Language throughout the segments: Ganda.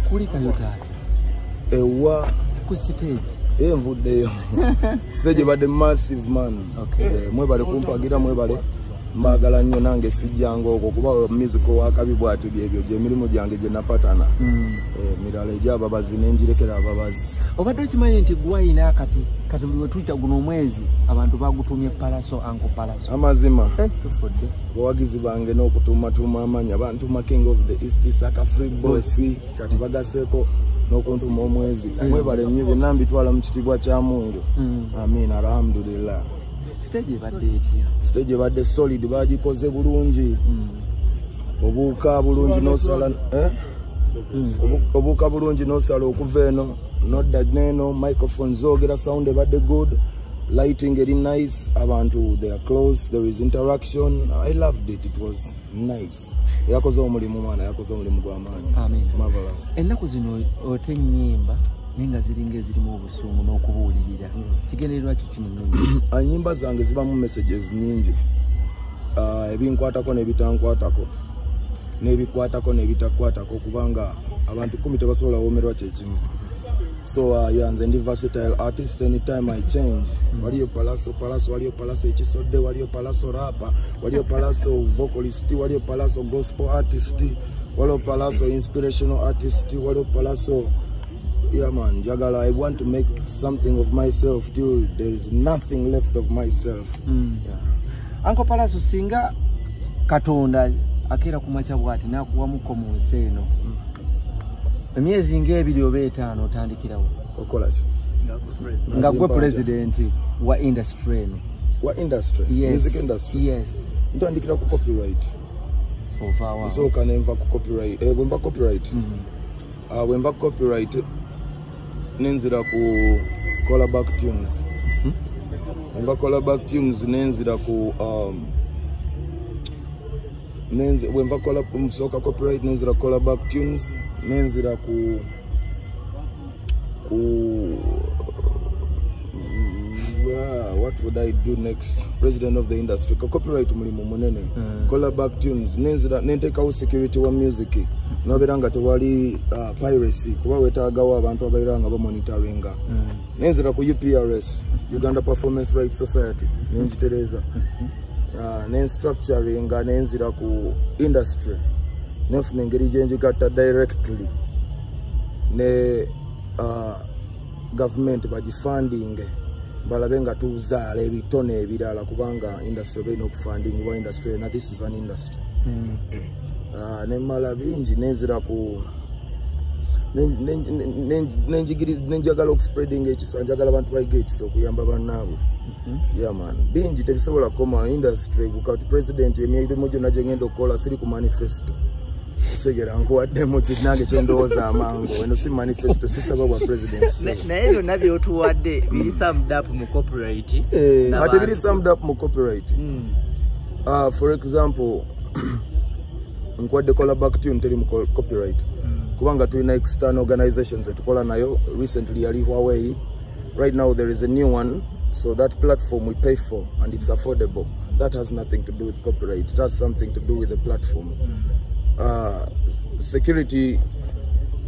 Kulikayo taata. Ewa ku stage. Nvuddeyo. Stage ebadde massive, man. Mwebale kumpagira, mwebale, mbagala nnyo. Nange sijjanga okwo kuba music wakabi bwati. Byebyo gyemirimu gyange gye napatana. Mirala egyababazi nenjirekera ababazi. Obadde okimanyi nti gwayina akati kati buli wetuyita guno omwezi abantu bagutumye Palaso, Uncle Palaso? Amazima? Tufudde. Abawagizi bange n'okutuumatuuma amanya bantuma King of the East, Saka Free Boss, kati bagaseeko n'okuntuma omwezi. Mwebale nnyo, byonna mbitwala mu kitiibwa kya Mungu. Amin, alhamdulillah. Stage ebadde etya? Stage ebadde solid, bagikoze bulungi. Obuuka bulungi nosala, eh? Obuuka bulungi nosala okuva eno nodda neno, microphone zogera, sound ebadde good, lighting eri nice, abantu they are close, there is interaction. I loved it, it was nice. Yakoze omulimu, mwana, yakoze omulimu gw'amaanyi. Amen. Marvelous. Ennaku zino ote ennyimba naye nga ziringa ezirimu obusungu n'okubuulirira. Kigendererwa kyo ki mu nnyimba? Ennyimba zange zibamu messages nyingi. Ebinkwatako n'ebitankwatako, n'ebikwatako n'ebitakwatako, kubanga abantu 10 tebasobola womerwa kyekimu. So yeah, nze ndi versatile artist. Anytime I change. Waliyo Palaso Palaso, waliyo Palaso ekisodde, waliyo Palaso rapper, waliyo Palaso vocalist, waliyo Palaso gospel artist, waliyo Palaso inspirational artist, waliyo Palaso. Yeah man, njagala, I want to make something of myself till there is nothing left of myself. Yeah. Uncle Palaso, singa Katonda akeera ku makya bw'ati n'akuwamuko mu nsi eno, emyezi ng'ebiri oba etaano, otandikirawo? Okola ki? Nga gwe pulezidenti wa industry eno. Wa industry? Yes. Music industry? Yes. Ntandikira ku copyright. Ovaawo? Nsooka nenva ku copyright, bwenva copyright, bwenva copyright nenzira ku Callback Tunes. Enva Callback Tunes nenzira ku bwenva nsooka copyright, nenzira Callback Tunes, nenzira ku what would I do next? President of the industry. Copyright mulimu munene. Callback Tunes nenzira nentekawo security wa music, nobeera nga tewali piracy, kuba wetaagawo abantu ababeera nga bamonitoringa. Nenzira ku UPRS, Uganda Performance Rights Society, nenjitereza, nenstructuringa, nenzira ku industry, nenfuna engeri gyenjigatta directly ne government bagifunding, balabe nga tuzaala ebitone ebirala, kubanga industry balina okufundingibwa. Industry na this is an industry. Nemala bingi, nenzira ku nenjagala okuspreading ekisa, njagala abantu bayiga ekisa okuyamba bannaabwe. Yeah man, bingi tebisobola kukoma industry kati president. Emirimu gyonna gye ngenda okukola siri ku manifesto. Segera nkuwaddemu kinange kyendowooza amangu. Eno si manifesto, sisaba bwa president. Naye byonna byotuwadde biri summed up mu copyright. Ate biri summed up mu copyright. For example, nkuwadde Callback Tune, teri mu copyright, kubanga tulina external organizations etukola nayo. Recently yali Huawei, right now there is a new one. So that platform we pay for and it's affordable. That has nothing to do with copyright, it has something to do with the platform. Security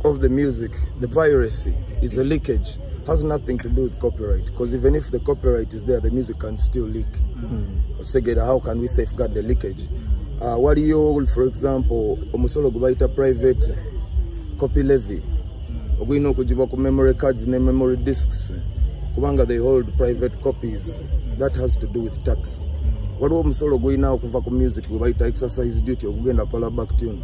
of the music, the piracy is a leakage, has nothing to do with copyright, because even if the copyright is there, the music can still leak. Segera, how can we safeguard the leakage? Waliyo, for example, omusolo gwe private copy levy ogulina okugibwa ku memory cards ne memory discs, kubanga they hold private copies. That has to do with tax. Waliwo omusolo ogulina okuva ku music gwe bayita excise duty, ogugenda kola back tune.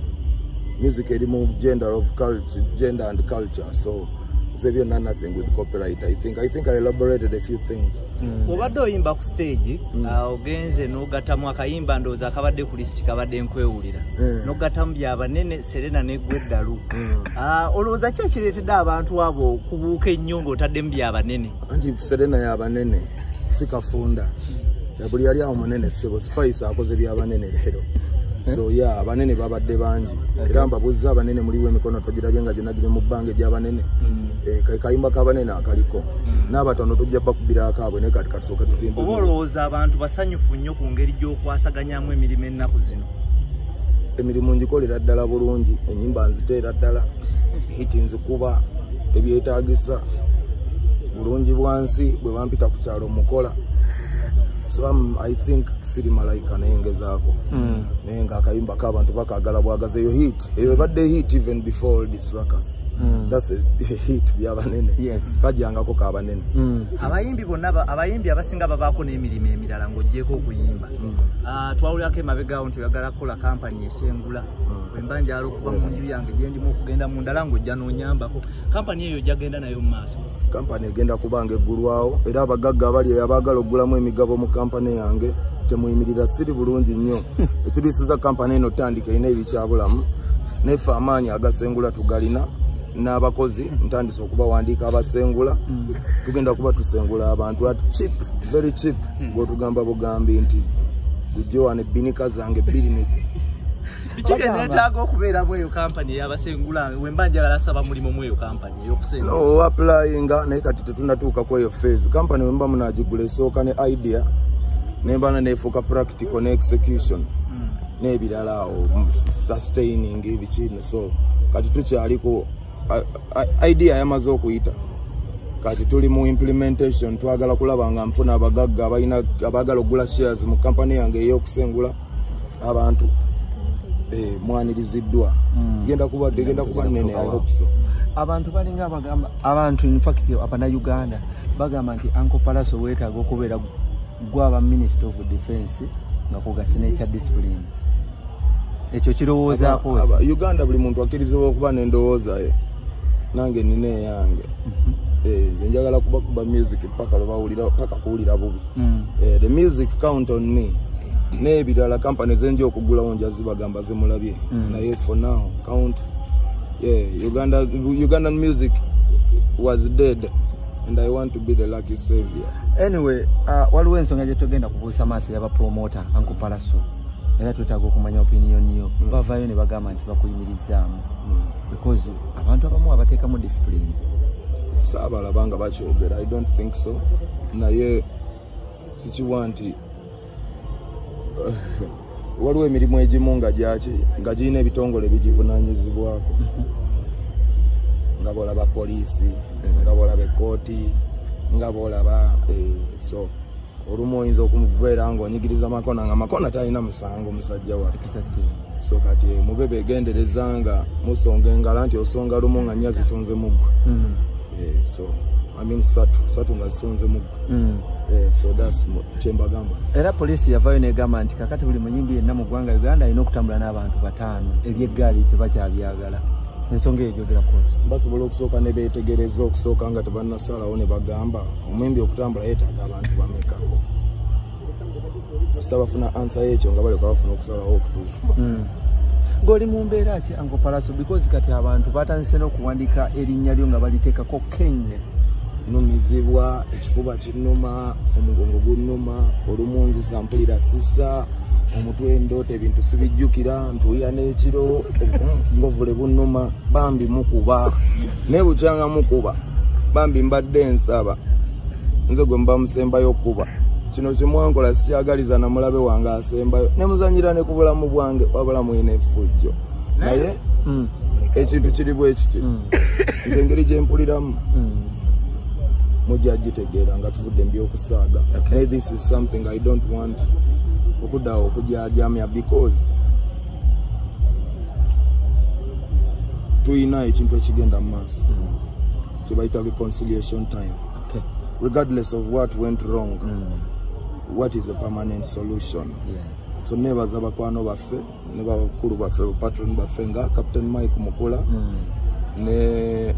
Music eri mu gender of culture, gender and culture, so nze byonna nothing with copyright. I think I elaborated a few things. Obadde oyimba ku stage, ogenze n'ogattamu akayimba, ndowooza akabadde ku lisiti kabadde Nkwewulira, n'ogattamu Byabanene, Serena neggwa eddalu. Olowooza ki ekireetedde abantu abo okubuuka ennyo ng'otaddemu Byabanene? Anti Serena yabanene, si kafunda. Ya buli yali awo munene, ssebo. Spice akoze Byabanene leero. So yeah, abanene babadde bangi, era mbabuuza, abanene muliwo? Emikono togirabye nga gyonna giri mu bbanga egy'abanene? Kayimba k'abanene akaliko n'abatono tujja bakubira akaabwe, naye kati katusooke tuvimbe. Oba olowooza abantu basanyufu nnyo ku ngeri gy'okwasaganyamu emirimu ennaku zino? Emirimu ngikolera ddala bulungi, ennyimba nziteera ddala, hit nzikuba ebyetaagisa bulungi bwansi bwe bampita ku kyalo mukola. So I think siri malayika naye ngezaako. Naye ng'akayimba k'abantu bakaagala bwagaze eyo hit. Eyo ebadde hit even before all this ruckus. That's a hit by'abanene. Yes. Kajjangako k'abanene. Abayimbi bonna, abayimbi abasinga babaako n'emirimu emirala ng'oggyeko okuyimba. Twawulirako emabegaawo nti oyagala kukola kampani esengula. Bwe mba njala okuva mu nju yange gye ndimu okugenda mu ndala ng'ojja n'onyambako. Kampani eyo ojja genda nayo mu maaso? Kampani egenda kubanga eggulwawo era abagagga abali eyo abaagala okugulamu emigabo mu kampani yange temuyimirira, siri bulungi nnyo. Ekirisiza kampani eno tandika erina ebikyabulamu, neffe amaanyi agasengula tugalina n'abakozi ntandise okubawandiika abasengula. Tugenda kuba tusengula abantu at cheap, very cheap. Gw'otugamba bugambi nti gujje wano ebbinika zange bbiri ne Biki bye neetaaga okubeeramu eyo kampani ey'abasengula? We mba njagala saba mulimu mu eyo kampani ey'okusengula. No, applyinga naye kati tetunnatuuka ku eyo phase. Kampani bwe muba munaagigula esooka ne idea nembana neefuuka practical ne execution n'ebirala awo sustaining biki. So kati tukyaliko idea yamaze okuyita, kati tuli mu implementation. Twagala kulaba nga nfuna abagagga abalina abaagala okugula shares mu kampani yange ey'okusengula abantu. Mwaniriziddwa. Genda kuba nnene, I hope so. Abantu balinga abagamba, abantu in fact Abannayuganda bagamba nti Uncle Pallaso weetaaga okubeera gwaba Minister of Defense nga kugase n'ekya discipline. Ekyo kirowoozaako ki? Uganda buli muntu akkirizibwa okuba n'endowooza ye, nange nina eyange. Nze njagala kubakuba music paka lwebawulira, paka kuwulira bubi. The music, count on me. N'ebirala kampani zenja okugulawo nja zibagamba zimulabye. Naye for now count, yeah, Ugandan music was dead and I want to be the lucky savior. Anyway, waliwo ensonga gye tugenda kubuusa maaso y'aba promoter Uncle Pallaso, era twetaaga okumanya opinion yo. Bavaayo ne bagamba nti bakuyimirizaamu because abantu abamu abateekamu discipline. Saabalaba nga bakyogera, I don't think so. Naye sikiwa nti waliwo emirimu egimu nga gyaki nga girina ebitongole bigivunaanyizibwako, nga bw'olaba poliisi, nga bw'olaba ekkooti, nga bw'olaba so olumu oyinza okubeera ng'onyigiriza Makona nga Makona talina musango musajja wattu. So kati mube beegendereza nga musonga engala nti osonga lumu nga nnya zisonze muggwe. So I mean satu nga zisonze muggwe. So that's kyembagamba. Era poliisi yavaayo n'egamba nti kakati buli muyimbi yenna mu ggwanga Uganda alina okutambula n'abantu 5, ebyeggaali tebakyabyagala. Ensonga eyo gyogera kooti? Basobola okusooka ne beetegereza okusooka nga tebannasalawo ne bagamba omuyimbi okutambula yeetaaga abantu bameka. Kasita bafuna ansa y'ekyo nga baleka bafuna okusalawo okutuufu. Ng'oli mu mbeera ki Uncle Pallaso? Because kati abantu batandise n'okuwandiika erinnya lyo nga baliteekako King. Numizibwa, ekifuba kinnuma, omugongo gunnuma, olumu nzisa mpulira sisa, omutwe ndoota ebintu sibijjukira, ntuuya n'ekiro, obukongovule bunnuma, bambi mukuba, naye bukyanga mukuba, bambi mbadde nsaba, nze gwe mba musembayo okuba. Kino kyemwankola sikyagaliza na mulabe wange asembayo, ne muzanyira ne ku bulamu bwange wabula mulina effujjo. Naye ekintu kiri bwe kiti, nze engeri gye mpuliramu mujja gitegeera nga tuvudde mu by'okusaaga. Naye this is something I don't want okuddawo okujaajamya because tuyina ekintu ekigenda mu maaso kye bayita reconciliation time. Regardless of what went wrong, what is a permanent solution? So nebaza bakwano baffe ne bakulu baffe, patron baffe nga Captain Mike Mukula ne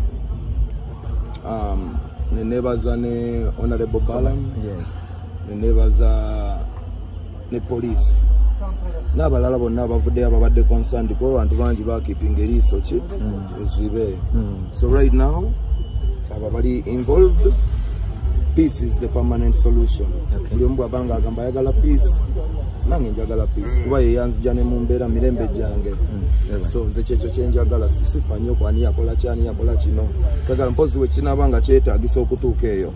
nebaza ne Honorable Balam, ne nebaza ne police n'abalala bonna abavuddeyo ababadde concerned kuba abantu bangi bakeepinga eriiso ki ezibe. So right now aba bali involved, peace is the permanent solution. Buli omu bw'abanga agamba ayagala peace, nange njagala peace kuba ye yanzija ne mu mbeera mirembe gyange. So nze kyekyo kyenjagala, sifa nnyo ku ani yakola ki, ani yakola kino. Sagala mpozi we kinaaba nga kyetaagisa okutuuka eyo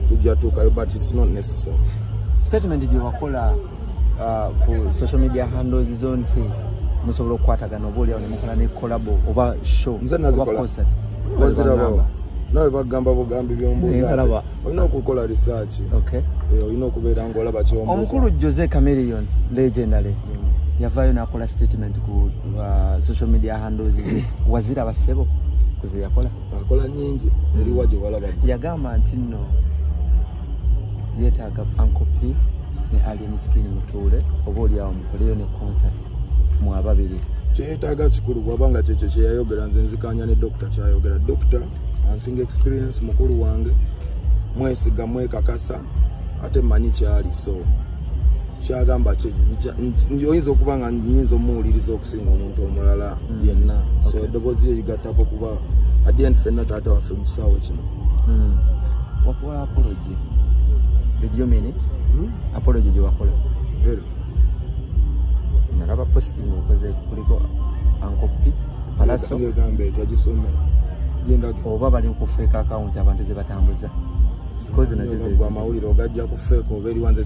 tujja tuukayo, but it's not necessary. Statement gye wakola ku social media handles zo nti Musobola okukwatagana oba oliawo ne mukola ne collabo oba show oba concert. Wazirabawo nawe bagamba bugambi byombuuza, olina okukola research. Olina okubeera ng'olaba kyombuuza. Omukulu Jose Chameleone legendary yavaayo n'akola statement ku social media handles ze. Waziraba ssebo kuze yakola? Akola nyingi, eriwa gye walaba? Yagamba nti nno yeetaaga Uncle P ne Alien Skin mutuule oba oliawo mukoleyo ne concert mu ababiri. Kyeyetaaga kikulu, bw'aba nga kyekyo kyeyayogera, nze nzikanya ne dokita kyayogera. Dokita ansinga experience, mukulu wange, mwesiga, mwekakasa, ate mmanyi kyali. So kyagamba oyinza okuba nga nyinza omuwuliriza okusinga omuntu omulala yenna. So eddoboozi lye ligattako, kuba at the end ffenna taata waffe mu kisaawe kino. Wakola apology, did you mean it? Apology gye wakola? Era Nalaba posting okoze kuliko Uncle P, Palaso. Ngegamba etagisome gendage. Oba bali ku fake account abantu ze batambuza, because najo Amawulire ogajja ku fake oba eriwanze.